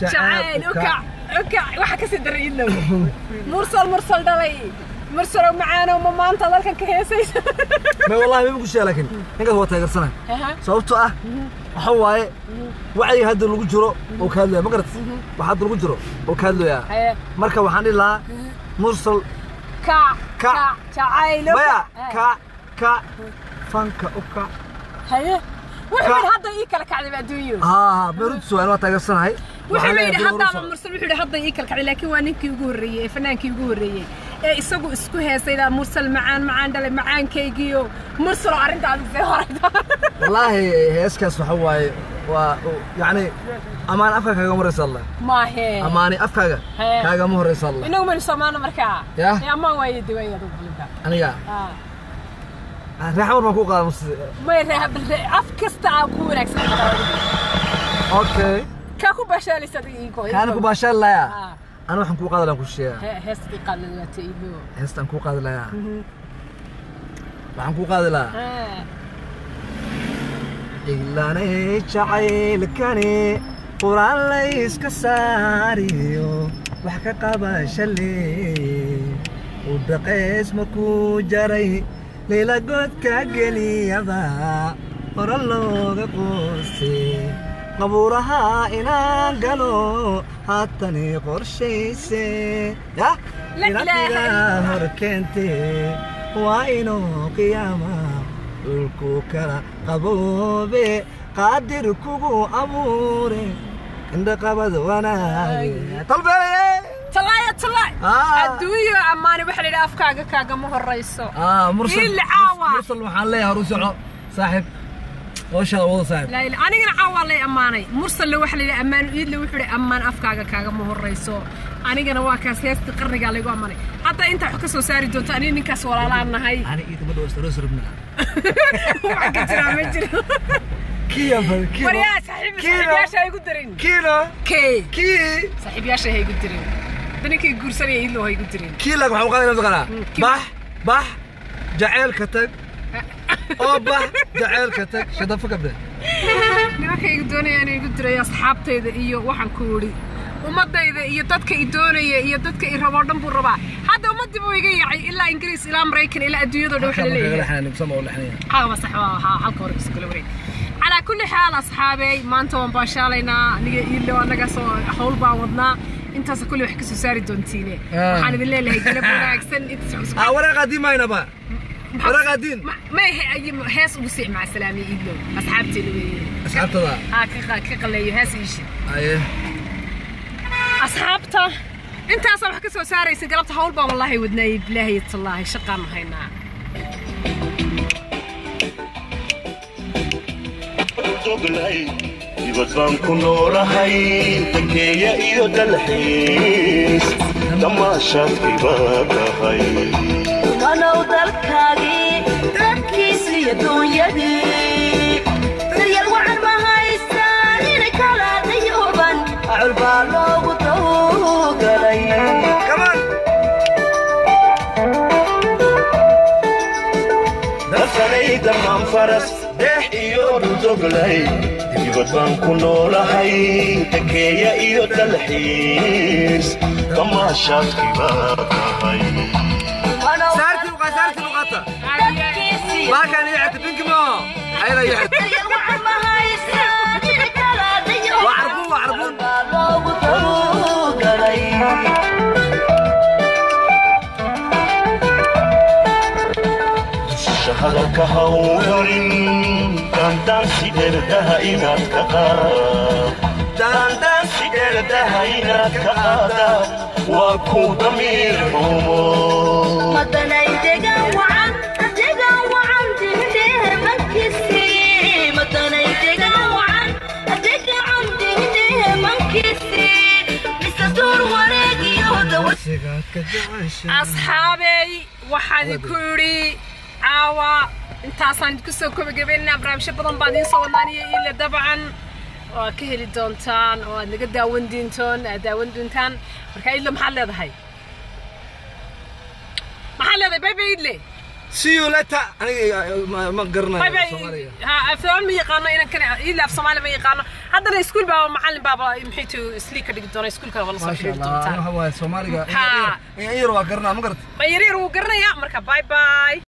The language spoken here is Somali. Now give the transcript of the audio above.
Jacayl u kac, u kac. Waxa kasii daray Idlow, Mursal, Mursal dhalay, Mursalow macaanow, ma maanta dalkan ka heesaysa? Ma wallahi ma ku sheega, laakiin ninkaas waa taageersanay, sababtoo ah waxa waaye wacyiga hadda lagu jiro oo ka hadlaya, ma garat? Waxa hadda lagu jiro oo ka hadlaya. Marka waxaan dhihi lahaa Mursal kac. Kac. Kac jacayl u maya kac. Kac, kac, fanka u kac. Haye, wuxuu Kac. yidhi hadda ii kala kacday adduunyo. Haa, meerudis waa waa taageersanahay. Wuxuu yidhi haddaaba Mursal, wuxuu yidhi hadda ii kala kacday, laakiin waa ninkii ugu horreeyey ee fanaankii ugu horreeyey ee isagu isku heesay baa Mursal macaan, macaan dhalay, macaankaygiyo Mursal oo arrinta adigu see horayda. Wallaahi heeskaas waxa waaye waa yacni amaan afka kaagama horeysa Allah. Maahe. Amaani afkaaga Hee. kaagama horeysa Allah. Inagu maynu soomaano markaa. Yah. Ee amaan waaye diwaay adigu bulinta. Aniga reexamar baan ku qaada mus. May af kasta aa ku wanaagsan. Okay. Kaa ku baashaalaysa adiga ii koo. Kaana ku baashaan layaa. Ana waxaan kuu qaadi lahaa ku sheegaa. Heesta ii qaadlay waata Iilo. Heestaan kuu qaadi lahaa, waxaan kuu qaadi lahaa Ilanay jacaylkani quraan layska saariyo wax ka qabashale u dhaqays markuu jaray layla godka geliyaba hore looga quustay qabuuraha inaan galo haatani qorshayse yah. La ilaaha inaad iga hor keente waa inuu qiyaama dhulku kala qaboobe qaadir kugu abuure indhaqabad wanaage talbeelaye. Talaaya talaay. Ah. Adduunyo ammaani waxa la yidhi afkaaga kaagama horrayso. Mursal. Ila caawa. Mursal waxaan leeyahay horu soco saaxib, howshaada wada saaxib. Laa ilaaha, anigana caawa lay ammaanay. Mursalle waxa la yidhi ammaan Iidle, wuxuu yidhi ammaan afkaaga kaagama horrayso. Anigana waa kaas heestii qarnigaa laygu ammaanay. Hadda intaa wax ka soo saari doonto aniga ninkaas walaalaan nahay. Ani iyo gabadha waa aroos rabnaa. Wax ka jiraa ma jiro. Kiya kiilo. Waryaa saaxiib. Kiilo. Saaxiibyaasha ha igu darin. Kiilo. Kee? Kii. Saaxiibyaasha ha igu dirin. Hadda ninkay guursanaya Iidlo ha igu dirin. Kiilag waxaan u qaadayna mataqaanaa bax bax jaceylka tag oo bax jaceylka tag shadafa kabde. Nimanka igu doonaya inay igu diray asxaabtayda iyo waxaan ku idhi ummadayda iyo dadka i doonaya iyo dadka i raboo dhan buu rabaa. Hadda ummaddii buu iga yaacay, ilaa Ingiriis, ilaa Maraykan, ilaa adduunyadoo dhan waxa la leeyahay. Haa sax, waa haa halka hore isu kala wareeg. Calaa kulli xaal asxaabey, maanta waan baashaalaynaa aniga Iilo, annaga soo hawl baan wadnaa. Intaas kulli wax ka soo saari doontiine. Ah. Waxaan idin leeyahay galab wanaagsan intaas wax Ah, waraaqaadiin maynaba waraaqaadiin. Ma hees ugu sii maca salaamiye Iidlow asxaabteena weeye. Asxaabtada. Haa, ka qaleeyo hees iishi. Aye. Asxaabta intaasaa wax ka soo saaraysa galabta. Hawl baan wallaahi wadnaayey, bilaahi tallaahi shaqaan haynaa. Doglay dibad baan ku noolahay, takeeya iyo dalxiis damaashaadkii baa tahay. Manow dalkaagii dadkiisiyo duunyadii daryeel wacan ma haystaan inay kala dayuban acul baa loogu dawgalay. Come on. Dalkanay damaan faras deex iyo dhuldoglay dibad baan ku noolahay, takeeya iyo dalxiis damaashaadkii baa tahay. Manow saartii uqa, saartii uqata. Dadkiisiyo baakan iyo xigta binki mo ayada iyo xigta. Daryeel wacan ma haystaan inay kala dayuban Waa carbuun, waa carbuun. baa loogu dawgalay. Hadalka ha u horin daandaansi dherdaha inaad ka qaad, daandaansi dherdaha inaad ka qaada waa ku damiir xumo. Madanay degan wacan, degan wacan dihdheer mankisi, madanay degan wacan, degan dihdheer mankisi mise duur wareegiyo dawa. Sigaadka jecesha. Asxaabey, waxaan idinku idhi caawa intaasaan idinku soo kobagabeynaa. Barnaamijyo badan baan idiin soo wadnaaniyo Iile dabcan oo aad ka heli doontaan oo aad naga daawan doontoon, aad daawan doontaan. Marka Iidle maxaad leedahay? Maxaad leedahay? Bay bay Iidle. See you later. Aniga ma garanayo Bye bye. Soomaaliga. Ha, afaan ma yaqaano inankan, ilaa af Soomaali ma yaqaano. Haddana iskuul baaba macallin baaba maxay tuu islii ka dhigi doona, iskuulkana waa la soo Maasha xiriiri Allah. doontaa. Waxa waaye Soomaaliga Ha. in yar waa garanaa, ma garat. Ma yaryar wuu garanayaa. Marka bye bye.